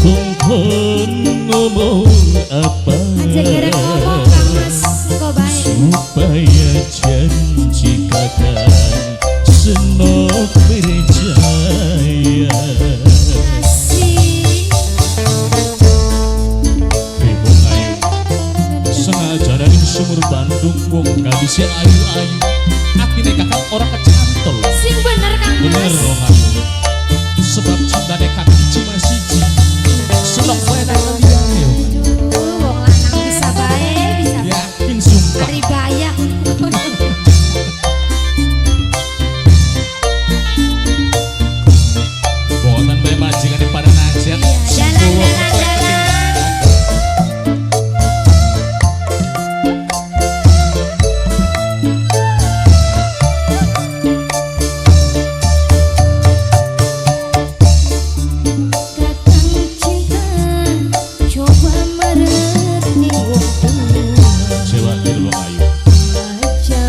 Kongkon ngomong apa? Aja gerek ngomong Kang Mas, engko bae. Supaya janji kakang Senok percaya. Asik. Wong ayu, sengaja ning sumur Bandung, wong gak bisa ayu-ayu. Atine kakang ora kecantol. Sing bener Kang Bener Mas. wong ayu. Sebab cintane kakang cuma siji. Senok wae nang liyane, wong ayu. Aduh, wong lanang bisa bae, bisa bae. Yakin sumpah. Hari bayak. Boten bae majikane pada najat. Iya, jalan jalan jalan. Kakang cinta coba mereti wong tua. Sewa wong ayu. Aja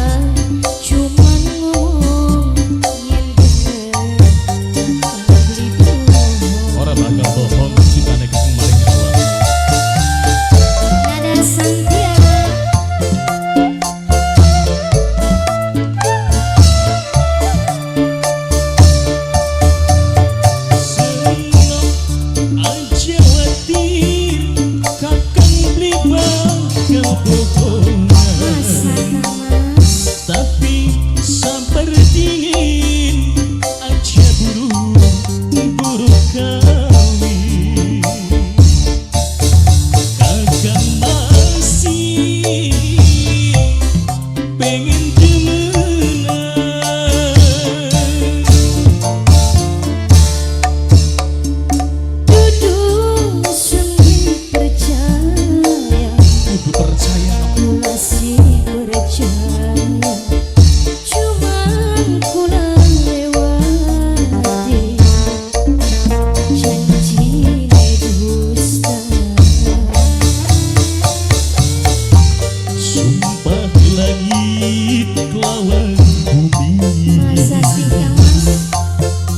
cuman ngomong yen bener beli bohong. Ora bakal bohong cintane kakang maring awak. Nada santia. Senok aja watir kakang beli bakal bohongan. Masa Kang Mas? Tapi sampai dingin aja buru-buru kawin. Kakang masih pengen demenan. Duduk sendiri percaya. Kudu percaya. Masih percaya. Cuman kula lewati janji dusta. Sumpah langit kelawan bumi. Masa sih Kang Mas?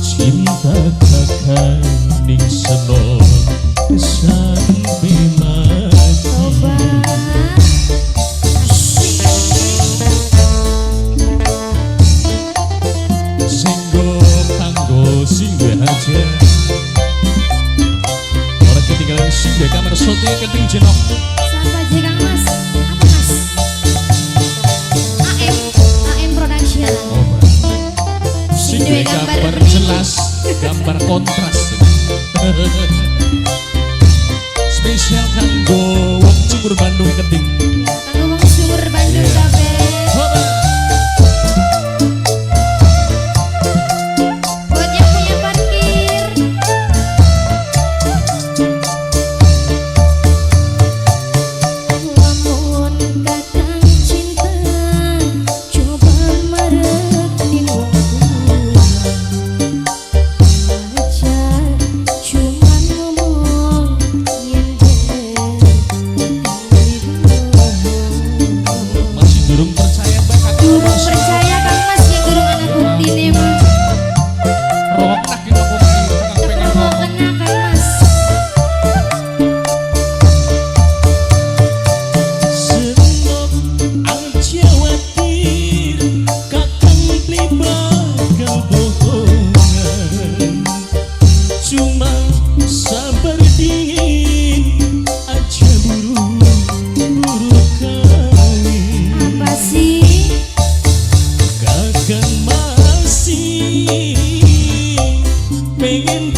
Cinta kakang ning Senok sampai mati. Tobat. Asik. Singgo kanggo sing duwe hajat. Ora ketinggalan sing duwe kamar sote keting jenok. Siapa aja Kang Mas? Apa Mas? AM AM Production. Oh, sing duwe gambar jelas, gambar kontras. Spesial kanggo wong Cumur Bandung keting. Kanggo wong Sumur Bandung Iya. kabeh. Hoba. Buat yang punya parkir. Lamun kakang cinta coba mereti wong tua. Aja cuman ngomong yen bener kakang bohong. Masih durung percaya Mbak kakang. Durung percaya Kang Mas yang durung ana buktine mah. Roknak ki aku kakang pengen ngomong. Keprowoken Kang Mas. Senok aja watir kakang beli bakal bohongan. Cuma sabar dingin aja buru-buru kawin. Apa sih? Kakang masih pengen.